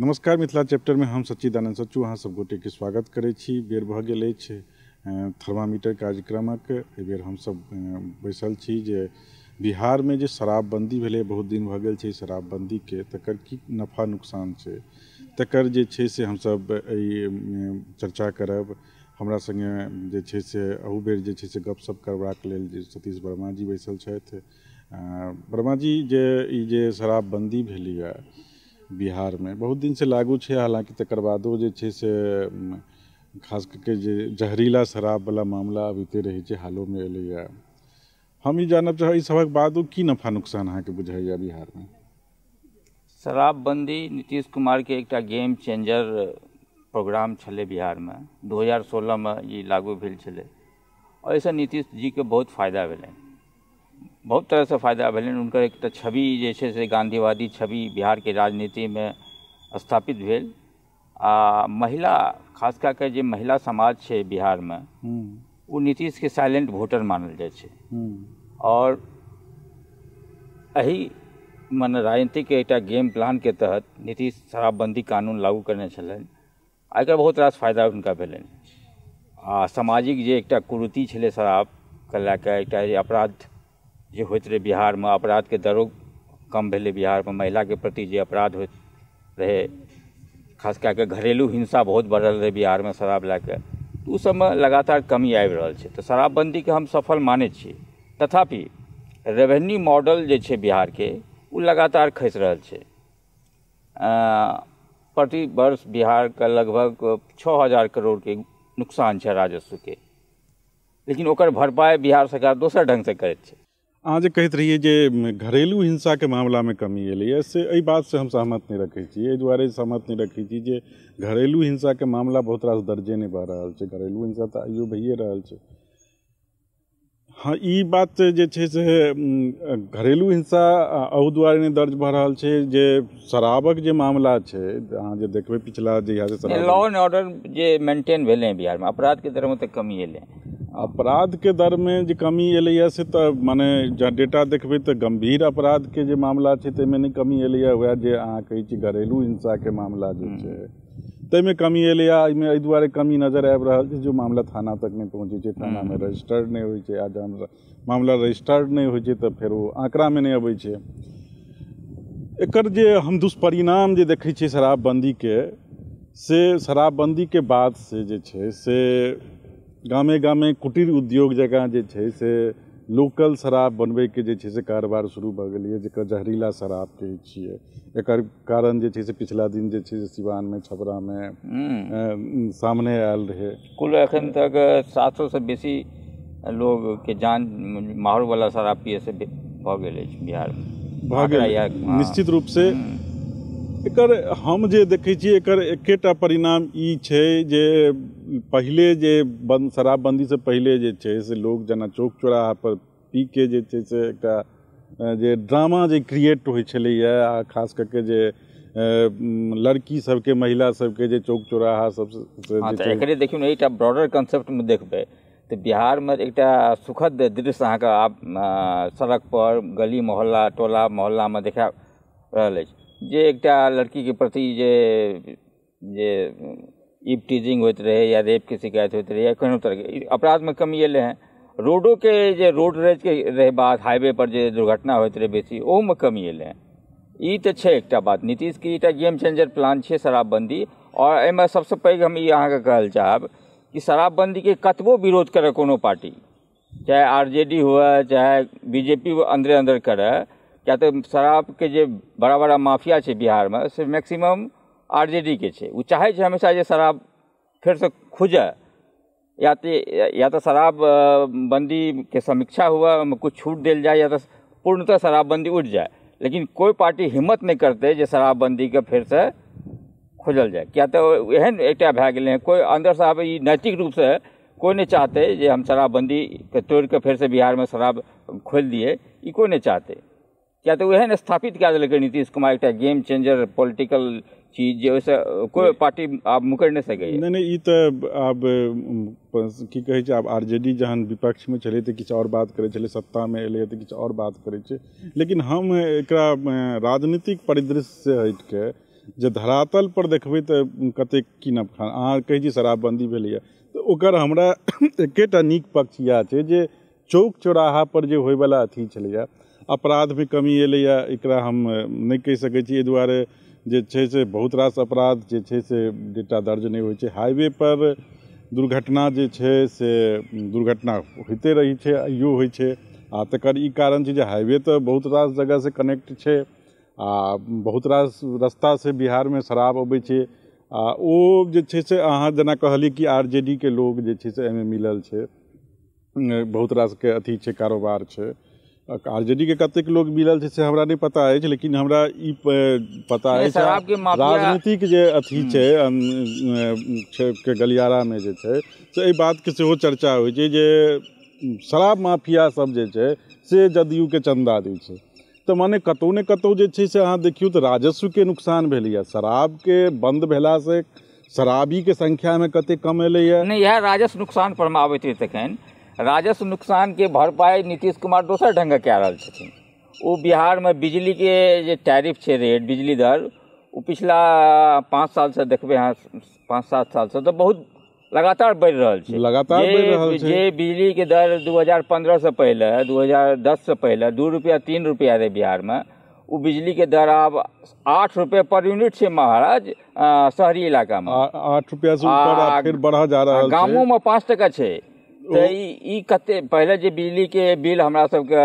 नमस्कार, मिथिला चैप्टर में हम सच्चिदानंद सच्चू अहाँ सब गोटे के स्वागत करै छी। बेर भऽ गेल अछि थर्मामीटर कार्यक्रमक। एहि बेर हमसब बैसल छी जे बिहार में जे शराबबंदी भेलै, बहुत दिन भऽ गेल छै शराबबंदी के, तकर की नफा नुकसान छै तकर जे छै से हमसब एहि चर्चा करब। हमरा संगे जे छै से अहू बेर जे छै से गपशप करबाक लेल जे सतीश वर्मा जी बैसल छथि। वर्मा जी, जे ई जे शराबबंदी भेलैए बिहार में बहुत दिन से लागू छै, हालांकि तकर बादो जे छै से खास करके जे जहरीला शराब वाला मामला अबिते रहै छै, हालोमे एलैए। हम ई जानब चाहब ई सभक बादो की नफा नुकसान अहाँके बुझाइए बिहार में? शराबबंदी नीतीश कुमार के एकटा गेम चेंजर प्रोग्राम छलै बिहारमे। 2016 में ई लागू भेल छलै और एहिसँ नीतीश जीके बहुत फायदा भेलनि, बहुत तरहसँ फायदा भेलनि। हुनकर एकटा छवि जे छै से गांधीवादी छवि बिहारके राजनीतिमे स्थापित भेल। आ महिला, खास कए कऽ जे महिला समाज छै बिहारमे, ओ नीतीशके साइलेंट वोटर मानल जाइ छै। और एहि मने राजनीतिक एकटा गेम प्लानके तहत नीतीश शराबबंदी कानून लागू करने छलनि आ एकर बहुत रास फायदा हुनका भेलनि। आ सामाजिक जे एकटा कुरीति छलै शराबके लए कऽ, एकटा जे अपराध जे होइत रहै बिहारमे, अपराधके दरो कम भेलै बिहारमे। महिलाके प्रति जे अपराध होइत रहै, खास कए कऽ घरेलू हिंसा बहुत बढ़ल रहै बिहारमे शराब लए कऽ, तऽ ओ सबमे लगातार कमी आबि रहल छै। तऽ शराबबंदीके हम सफल मानै छी, तथापि रेवेन्यू मॉडल जे छै बिहारके ओ लगातार खसि रहल छै। प्रति वर्ष बिहारके लगभग 6000 करोड़के नुकसान छै राजस्वके, लेकिन ओकर भरपाइ बिहार सरकार दोसर ढङ्गसँ करैत छै। अहाँ जे कहैत रहियै जे घरेलू हिंसाके मामलामे कमी एलैए, से एहि बातसँ हम सहमत नहि रखै छी। एहि दुआरे सहमत नहि रखै छी जे घरेलू हिंसाके मामला बहुत रास दर्जे नहि भऽ रहल छै। घरेलू हिंसा तऽ आइयो भइए रहल छै। हाँ, ई बात जे छै से घरेलू हिंसा अहू दुआरे नहि दर्ज भऽ रहल छै जे शराबक जे मामला छै, अहाँ जे देखबै पिछला जहियासँ शराब लॉ एंड ऑर्डर जे मेंटेन भेलै बिहारमे, अपराधके दरमे तऽ कमी एलै। अपराधके दरमे जे कमी एलैए से तऽ मने जँ डेटा देखबै तऽ गंभीर अपराधके जे मामला छै ताहिमे नहि कमी एलैए। वएह जे अहाँ कहै छी घरेलू हिंसाके मामला जे छै ताहिमे कमी एलैए। एहिमे एहि दुआरे कमी नजर आबि रहल छै जो मामला थाना तक नहि पहुँचै छै, थानामे रजिस्टर्ड नहि होइ छै, आ जहन मामला रजिस्टर्ड नहि होइ छै तऽ फेर ओ आंकड़ामे नहि अबै छै। एकर जे हम दुष्परिणाम जे देखै छियै शराबबंदीके, से शराबबंदीके बाद से जे छै से गामे गामे कुटीर उद्योग जकाँ जे छै से लोकल शराब बनबैके जे छै से कारोबार शुरू भऽ गेलैए, जकर जहरीला शराब कहै छियै। एकर कारण जे छै से पिछला दिन जे छै से सिवानमे, छपरामे सामने आयल रहै। कुल एखन तक 700 से बेसी लोगके जान माहौरवला शराब पियैसँ भऽ गेल अछि बिहारमे, भऽ गेल। निश्चित रूपसँ एकर हम जे देखै छियै एकर एकेटा परिणाम ई छै जे पहिले जे शराबबंदीसँ पहिले जे छै से लोग जेना चौक चौराहा पर पी के जे छै से एकटा जे ड्रामा जे क्रिएट होइ छलैए, आ खास करके जे लड़की सबके, महिला सबके जे चौक चौराहा सब। तऽ एकरे देखियौ ने, एकटा ब्रॉडर कॉन्सेप्टमे देखबै तऽ बिहारमे एकटा सुखद दृश्य अहाँके आब सड़क पर गली मोहल्ला टोला मोहल्लामे देखा रहल अछि जे एकटा लड़कीके प्रति जे जे इव टीजिंग होइत रहै या रेपके शिकायत होइत रहै या कोनो तरहके अपराधमे कमी एलै हँ। रोडोके जे रोड रेजके रहै बात, हाईवे पर जे दुर्घटना होइत रहै बेसी, ओहूमे कमी एलै हँ। ई तऽ छै एकटा बात, नीतीशके एकटा गेम चेंजर प्लान छै शराबबंदी। और एहिमे सबसँ पैघ हम ई अहाँके कहल चाहब कि शराबबंदीके कतबो विरोध करे कोनो पार्टी, चाहे आरजेडी हुए चाहे बीजेपी अन्दरे अन्दर करे, किया तऽ शराबके जे बड़ा बड़ा माफिया छै बिहारमे से मैक्सिमम आरजेडी के छै। ओ चाहै छै हमेशा जे शराब फेरसँ खुजै, या तऽ शराब बंदीके समीक्षा हुए, ओहिमे किछु छूट देल जाय, या तऽ पूर्णतः शराबबंदी उठि जाय। लेकिन कोइ पार्टी हिम्मत नहि करतै जे शराबबंदीके फेरसँ खोजल जाय, किया तऽ एहन एकटा भए गेलै हँ, कोइ अन्दरसँ आब ई नैतिक रूपसँ कोइ नहि चाहतै जे हम शराबबंदीके तोड़िके फेरसँ बिहारमे शराब खोलि दियै, ई कोइ नहि चाहतै। किया तऽ एहन स्थापित कए देलकै नीतीश कुमार एकटा गेम चेंजर पॉलिटिकल चीज जे ओहिसँ कोइ पार्टी आब मुकरि नहि सकैए। नहि नहि, ई तऽ आब की कहै छै, आब आरजेडी जहन विपक्षमे छलै तऽ किछु आओर बात करै छलै, सत्तामे एलै तऽ किछु आओर बात करै छै। लेकिन हम एकरा राजनीतिक परिदृश्यसँ हटिके जे धरातल पर देखबै तऽ कतेक की नफा। अहाँ कहै छी शराबबंदी भेलैए, तऽ ओकर हमरा एकेटा नीक पक्ष इएह छै जे चौक चौराहा पर जे होइवला अथी छलैए, अपराधमे कमी एलैए, एकरा हम नहि कहि सकै छी। एहि दुआरे जे छै से बहुत रास अपराध जे छै से डेटा दर्ज नहि होइ छै। हाईवे पर दुर्घटना जे छै से दुर्घटना होइते रहै छै, आइयो होइ छै। आ तकर ई कारण छै जे हाईवे तऽ बहुत रास जगहसँ कनेक्ट छै आ बहुत रास रस्तासँ बिहारमे शराब अबै छै। आ ओ जे छै से अहाँ जेना कहलियै कि RJD के लोग जे छै से एहिमे मिलल छै, बहुत रासके अथी छै, कारोबार छै। RJD के कतेक लोग मिलल छै से हमरा नहि पता अछि, लेकिन हमरा ई पता अछि राजनीतिक जे अथी छै के गलियारामे जे छै से एहि बातके सेहो चर्चा होइ छै जे शराब माफिया सब जे छै से जदयूके चन्दा दै छै। तऽ माने कतहु ने कतहु जे छै से अहाँ देखियौ तऽ राजस्वके नुकसान भेलैए। शराबके बंद भेलासँ शराबीके संख्यामे कतेक कम एलैए। नहि, इएह राजस्व नुकसान पर हम आबैत रही तखन। राजस्व नुकसानके भरपाई नीतीश कुमार दोसर ढङ्गके कए रहल छथिन। ओ बिहारमे बिजलीके जे टैरिफ छै, रेट, बिजली दर, ओ पिछला 5 सालसँ देखबै अहाँ, 5-7 सालसँ तऽ बहुत लगातार बढ़ि रहल छै, लगातार बढ़ि रहल छै। जे बिजलीके दर 2015 से पहिले, 2010 से पहिले 2 रुपया 3 रुपया रहै बिहारमे, ओ बिजलीके दर आब 8 रुपये पर यूनिट छै महाराज। शहरी इलाकामे 8 रुपया से ऊपर फिर बढ़ा जा रहल छै, गामोमे 5 टका छै। तऽ ई कते पहिले जे बिजलीके बिल हमरा सबके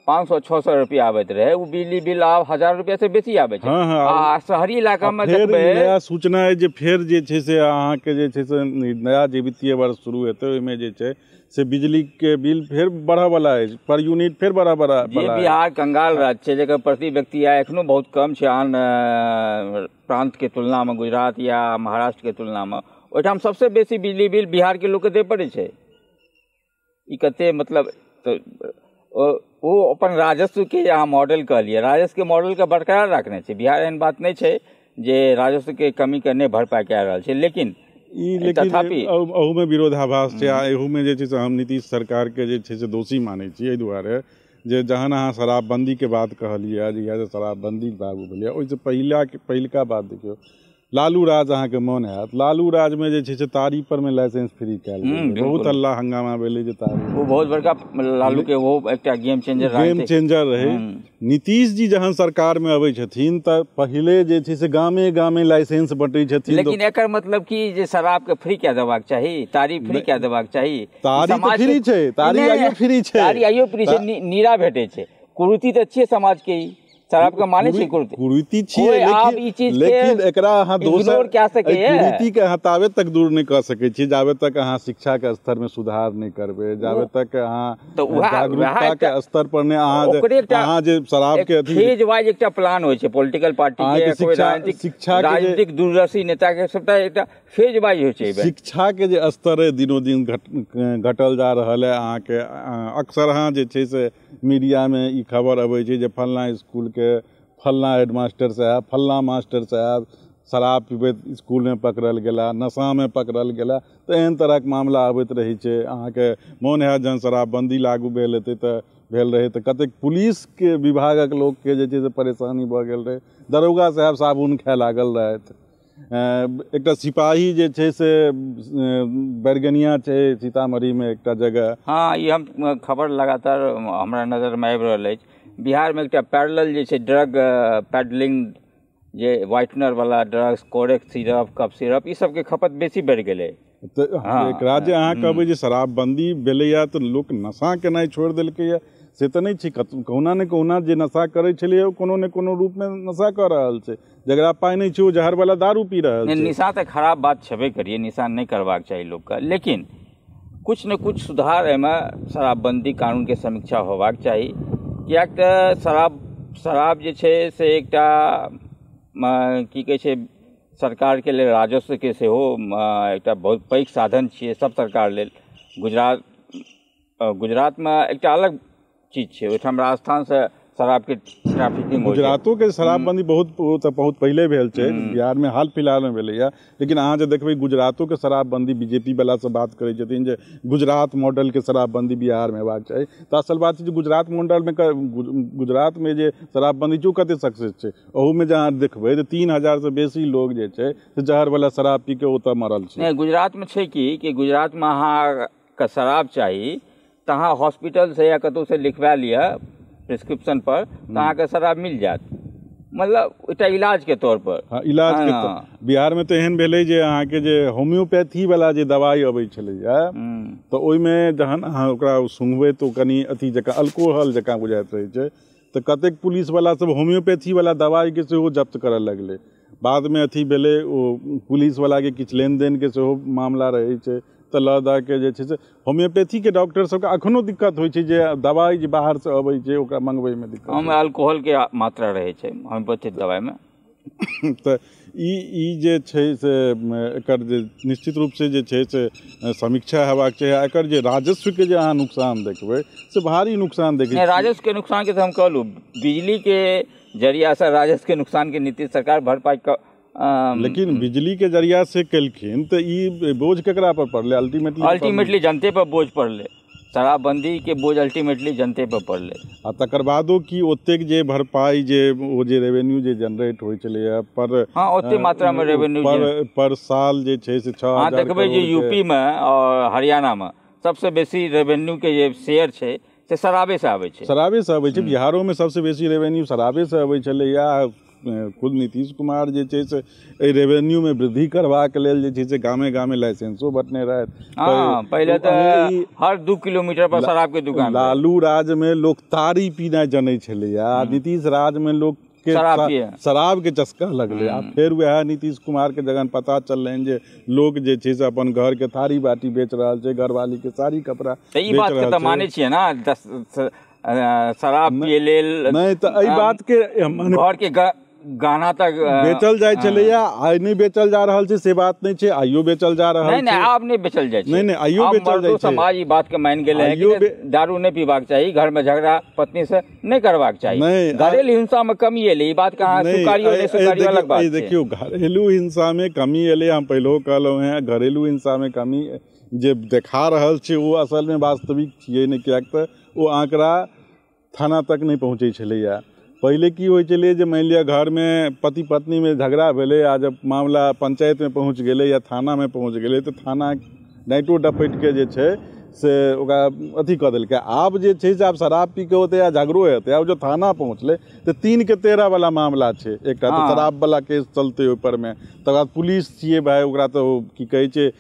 500-600 रुपया आबैत रहै, ओ बिजली बिल आब 1000 रुपया से बेसी आबै छै। आ शहरी इलाकामे देखबै नया सूचना है जे फेर जे छै से अहाँके जे छै से नया जे वित्तीय वर्ष शुरू हेतै ओहिमे जे छै से बिजलीके बिल फेर बढ़यवला अछि, पर यूनिट फेर बढ़य बला। जे बिहार कंगाल राज्य छै, जकर प्रति व्यक्ति आय एखनो बहुत कम छै आन प्रान्तके तुलनामे, गुजरात या महाराष्ट्रके तुलनामे, ओहिठाम सबसँ बेसी बिजली बिल बिहारके लोकके दै पड़ै छै। ई कते मतलब तऽ ओ अपन राजस्वके अहाँ मॉडल कहलियै, राजस्वके मॉडलके बरकरार रखने छै बिहार। एहन बात नहि छै जे राजस्वके कमीके नहि भरपाई कए रहल छै, लेकिन ई लेकिन अहूमे विरोधाभास छै। आ एहूमे जे छै से हम नीतीश सरकारके जे छै से दोषी मानै छी एहि दुआरे जे जहन अहाँ शराबबन्दीके बात कहलियै, जहियासँ शराबबन्दी लागू भेलैए ओहिसँ पहिलका बात देखियौ, लालू राज अहाँके मोन हैत, लालू राजमे जे छै से तारी परमे लाइसेंस फ्री कयल गेल, बहुत हल्ला हंगामा भेलै जे तारी, ओ बहुत बड़का लालू के वो एकटा गेम चेंजर रहै। नीतीश जी जहन सरकारमे अबै छथिन तऽ पहिले जे छै से गामे गामे लाइसेंस बँटै छथिन। लेकिन एकर मतलब की जे शराबके फ्री कए देबाक चाही, तारी फ्री कए देबाक चाही? तारी तऽ फ्री छै, तारी आइयो फ्री छै, तारी आइयो फ्री छै, नीरा भेटै छै। कुरीति तऽ छियै समाजके, ई शराब के माने छै कुरीति छियै, लेकिन एकरा अहाँ दोसर कुरीति के अहाँ ताबे तक दूर नहि कऽ सकै छी जाबे तक अहाँ शिक्षा के स्तर में सुधार नहि करबै, जाबे तक अहाँ जागरूकता के स्तर पर नहि अहाँ जे शराब के अथी फेज वाइज एकटा प्लान होइ छै पॉलिटिकल पार्टी के, शिक्षा राजनीतिक दूरदर्शी नेता के सबटा एकटा फेज वाइज होइ छै। शिक्षा के जे स्तर है दिनों दिन घटल जा रहल है। अहाँके अक्सर अहाँ जे छै से मीडिया में ई खबर अबै छै जे फलना स्कूल के फलना हेडमास्टर साहब, फलना मास्टर साहब शराब पीबैत स्कूलमे पकड़ल गेला, नशामे पकड़ल गेला, तऽ एहन तरहक मामला अबैत रहै छै। अहाँके मोन हैत जहन शराबबन्दी लागू भेल हेतै तऽ भेल रहै तऽ कतेक पुलिसके विभागक लोकके जे छै से परेशानी भऽ गेल रहै, दरोगा साहब साबुन खाए लागल रहथि, एकटा सिपाही जे छै से बैरगनिया छै सीतामढ़ीमे एकटा जगह। हाँ, ई हम खबर लगातार हमरा नजरमे आबि रहल अछि। बिहारमे एकटा पैरेलल जे छै ड्रग पैडलिंग, जे व्हाइटनर वाला drugs, Corex syrup, cough syrup, ई सबके खपत बेसी बढ़ि गेलै। तऽ एकरा जे अहाँ कहबै जे शराबबन्दी भेलैए तऽ लोक नशा केनाइ छोड़ि देलकैए से तऽ नहि छै। कहुना ने कहुना जे नशा करै छलैए ओ कोनो ने कोनो रूपमे नशा कऽ रहल छै, जकरा पाइ नहि छै ओ जहरवला दारू पी रहल छै। निशा तऽ खराब बात छेबे करिए, निशा नहि करबाक चाही लोकके, लेकिन कुछ ने कुछ सुधार एहिमे शराबबन्दी कानूनके समीक्षा होबाक चाही। किएक तऽ शराब जे छै से एकटा की कहै छै सरकारके लेल राजस्वके सेहो एकटा बहुत पैघ साधन छियै सब सरकार लेल। गुजरातमे एकटा अलग चीज छै, ओहिठाम राजस्थानसँ शराबके ट्रैफिकिंग। गुजरातोके शराबबंदी बहुत बहुत पहिले भेल छै, बिहारमे हाल फिलहालमे भेलैया। लेकिन अहाँ जे देखबै गुजरातोके शराबबंदी, बीजेपी वाला सब बात करै छथिन जे गुजरात मॉडलके शराबबंदी बिहारमे हेबाक चाही, तऽ असल बात छै जे गुजरात मॉडलमे गुजरातमे जे शराबबंदी छै ओ कते सक्सेस छै। ओहूमे जे अहाँ देखबै तऽ 3000 से बेसी लोग जे छै से जहरवला शराब पी के ओतऽ मरल छै। नहि, गुजरातमे छै कि गुजरातमे अहाँके शराब चाही तऽ अहाँ हॉस्पिटलसँ या कतहुसँ लिखवा लिअ प्रिस्क्रिप्शन पर, तऽ अहाँके शराब मिल जायत, मतलब एकटा इलाजके तौर पर। हाँ, इलाज के तौर। बिहारमे तऽ एहन भेलै जे अहाँके जे होम्योपैथी वाला जे दवाइ अबै छलैया तऽ ओहिमे जहन अहाँ ओकरा सुंघबै तऽ ओ कनि अथी जकाँ अल्कोहल जकाँ बुझाइत रहै छै, तऽ कतेक पुलिसवला सब होम्योपैथी वाला दवाइके सेहो जब्त करऽ लगलै। बादमे अथी भेलै, ओ पुलिसवलाके किछु लेनदेनके सेहो मामला रहै छै, तऽ लऽ दऽ के जे छै से होम्योपैथीके डॉक्टर सबके अखनो दिक्कत होइ छै जे दवाइ जे बाहरसँ अबै छै ओकरा मंगबैमे दिक्कत। ओहिमे अल्कोहलके मात्रा रहै छै होम्योपैथिक दवाइमे। तऽ ई जे छै से एकर जे निश्चित रूपसँ जे छै से समीक्षा हेबाक चाही। एकर जे राजस्वके जे अहाँ नुकसान देखबै से भारी नुकसान देखै। राजस्वके नुकसानके तऽ हम कहलहुँ, बिजलीके जरियासँ राजस्वके नुकसानके नीतीश सरकार भरपाई लेकिन बिजली के जरिया से केलखिन तऽ ई बोझ केकरा पर पड़लै? अल्टीमेटली जनते पर बोझ पड़लै, शराबबंदी के बोझ अल्टीमेटली जनते पर पड़लै। आ तकर बादो कि ओतेक जे भरपाई जे ओ जे रेवेन्यू जे जनरेट होइ छलैया पर, हाँ, ओते मात्रा में रेवेन्यू पर साल जे छै से 6000। देखबै जे यूपी में और हरियाणा में सबसे बेसी रेवेन्यू के जे शेयर छै से शराबे से आबै छै, शराबे से आबै छै। बिहारो में सबसे बेसी रेवेन्यू शराबे से आबै छलैया। खुद नीतीश कुमार जे छै से एहि रेवेन्यूमे वृद्धि करबाक लेल जे छै से गामे गामे लाइसेंसो बटने रहथि। पहिले तऽ हर 2 किलोमीटर पर शराब के दुकान। लालू राजमे लोक तारी पीनाइ जनै छलैया, नीतीश राजमे लोक के शराब के चस्का लगलै। आ फेर वएह नीतीश कुमार के जखन पता चललनि जे लोक जे छै से अपन घर के थारी बाटी बेच रहल छै, घरवाली के साड़ी कपड़ा। ई बात के तऽ मानै छियै ना, शराब पियै लेल नहि तऽ एहि बात के घर के गाना तक बेचल जाइ छलैया। आइ नहि बेचल जा रहल छै से बात नहि छै, आइयो बेचल जा रहल छै। नहि, आब नहि बेचल जाइ छै। नहि, आइयो बेचल जाइ छै। समाज ई बात के मानि गेलै है कि दारू नहि पीबाक चाही, घर में झगड़ा पत्नी से नहि करबाक चाही, घरेलू हिंसा में कमी एलै, ई बात के अहाँ स्वीकारियो नहि स्वीकारियो अलग बात छै। देखियौ, घरेलू हिंसा में कमी एलै, हम पहिलो कहलहुँ हेँ, घरेलू हिंसा में कमी जे देखा रहल छै ओ असल में वास्तविक छियै नहि, किएक तऽ ओ आंकड़ा थाना तक नहि पहुँचै छलैया। पहिले की होइ छलै जे मानि लिअ घरमे पति पत्नीमे झगड़ा भेलै आ जब मामला पंचायतमे पहुँच गेलै या थानामे पहुँच गेलै तऽ थाना नाइटो डपटिके जे छै से ओकरा अथी कऽ देलकै। आब जे छै से आब शराब पी कऽ होतै या झगड़ो हेतै, आब जो थाना पहुँचलै तऽ 3 के 13 वाला मामला छै। एकटा तऽ शराबवला केस चलतै ओहिपरमे, तकर बाद पुलिस छियै भाय, ओकरा तऽ की कहै छै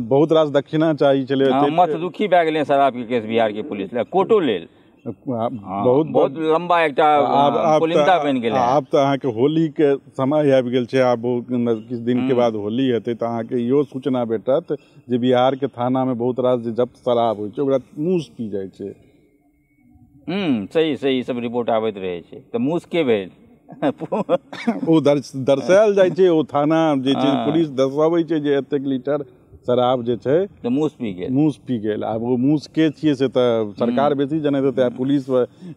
बहुत रास दक्षिणा चाही छलै। मत दुखी भए गेलै शराबके केस बिहारके पुलिस लए, कोर्टो लेल बहुत बहुत लंबा एकटा पुलिंदा बनि गेलै। आब तऽ अहाँके होलीके समय आबि गेल छै, आब किछु दिनके बाद होली हेतै तऽ अहाँके इहो सूचना भेटत जे बिहारके थानामे बहुत रास जे जब्त शराब होइ छै ओकरा मूस पी जाइ छै। सही सही, सब रिपोर्ट आबैत रहै छै। तऽ मूस के भेल? ओ दर्शायल जाइ छै, ओ थाना जे छै पुलिस दर्शाबै छै जे एतेक लीटर शराब जे छै तऽ मूस पी गेल, मूस पी गेल। आब ओ मूस के छियै से तऽ सरकार बेसी जनैत हेतै, पुलिस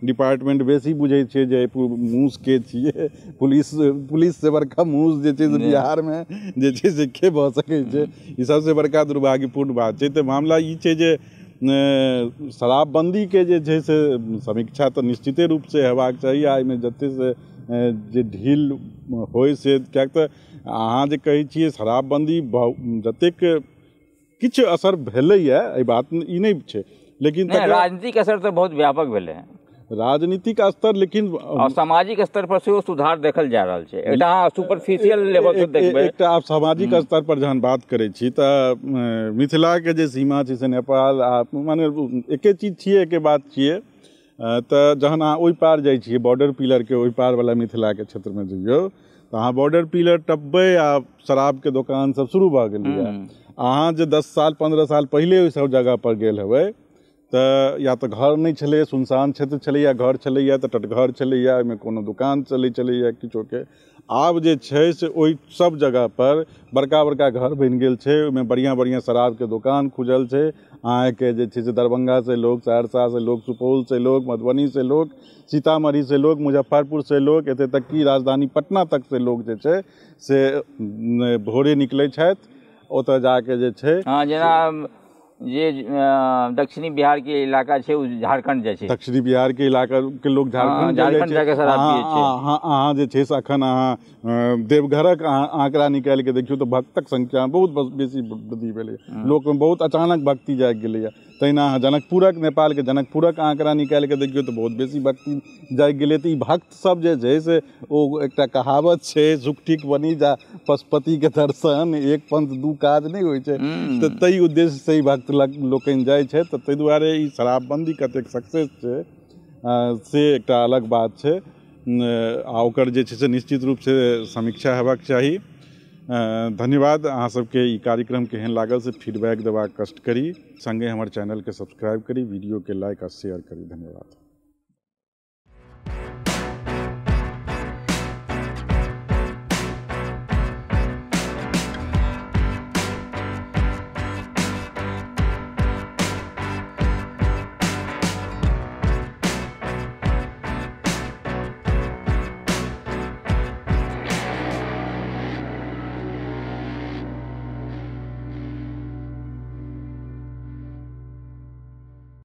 डिपार्टमेंट बेसी बुझै छै जे मूस के छियै। पुलिस से बड़का मूस जे छै से बिहारमे जे छै से के भऽ सकै छै? ई सबसे बड़का दुर्भाग्यपूर्ण बात छै। तऽ मामला ई छै जे शराबबंदीके जे छै से समीक्षा तऽ निश्चिते रूपसँ हेबाक चाही, आ एहिमे जते से जे ढील होइ से, किएक तऽ अहाँ जे कहै छियै शराबबंदी जतेक किछु असर भेलैया एहि बात ई नहि छै, लेकिन राजनीतिक असर तऽ बहुत व्यापक भेलै। राजनीतिक स्तर लेकिन और सामाजिक स्तर पर सेहो सुधार देखल जा रहल छै। एकटा सुपरफिशियल लेवल पर देखबै, एकटा आप सामाजिक स्तर पर जहन बात करै छी तऽ मिथिलाके जे सीमा छै से नेपाल आ माने एके चीज छियै, एके बात छियै। तऽ जहन अहाँ ओहि पार जाइ छियै, बॉर्डर पिलरके ओहि पारवला मिथिलाके क्षेत्रमे जइयौ तऽ अहाँ बॉर्डर पिलर टपबै आ शराबके दोकान सब शुरू भऽ गेलैए। अहाँ जे 10 साल 15 साल पहिले ओहि सब जगहपर गेल हेबै तऽ या तऽ घर नहि छलै, सुनसान क्षेत्र छलैया, घर छलैया तऽ टटघर छलैया, ओहिमे कोनो दुकान चलै छलैया किछोके। आब जे छै से ओहि सब जगह पर बड़का बड़का घर बनि गेल छै, ओहिमे बढ़िआँ बढ़िआँ शराबके दोकान खुजल छै। अहाँके जे छै से दरभंगासँ लोक, सहरसासँ लोक, सुपौलसँ लोक, मधुबनीसँ लोक, सीतामढ़ीसँ लोक, मुजफ्फरपुरसँ लोक, एतऽ तक कि राजधानी पटना तकसँ लोक जे छै से भोरे निकलै छथि, ओतऽ जाके जे छै। हँ, जेना जे दक्षिणी बिहार के इलाका छै ओ झारखंड जाइ छै। दक्षिणी बिहार के इलाका के लोग झारखंड जाके शराब पियै छै। अहाँ जे छै से अखन अहाँ देवघरक आंकड़ा निकालि के देखियौ तऽ भक्तक संख्या बहुत बेसी वृद्धि भेलैए, लोकमे बहुत अचानक भक्ति जागि गेलैए। तहिना अहाँ जनकपुरक, नेपालके जनकपुरक आंकड़ा निकालि के देखियौ तऽ बहुत बेसी भक्ति जागि गेलै। तऽ ई भक्त सब जे छै से ओ एकटा कहावत छै, सुख ठीक बनी जा पशुपतिके दर्शन, एक पंथ दू काज नहि होइ छै, तऽ ताहि उद्देश्यसँ ई भक्त लोकनि जाइ छै। तऽ ताहि दुआरे ई शराबबंदी कतेक सक्सेस छै से एकटा अलग बात छै, आ ओकर जे छै से निश्चित रूपसँ समीक्षा हेबाक चाही। धन्यवाद। अहाँ सबके ई कार्यक्रम केहन लागल से फीडबैक देबाक कष्ट करी, संगे हमर चैनलके सब्सक्राइब करी, वीडियोके लाइक आ शेयर करी। धन्यवाद।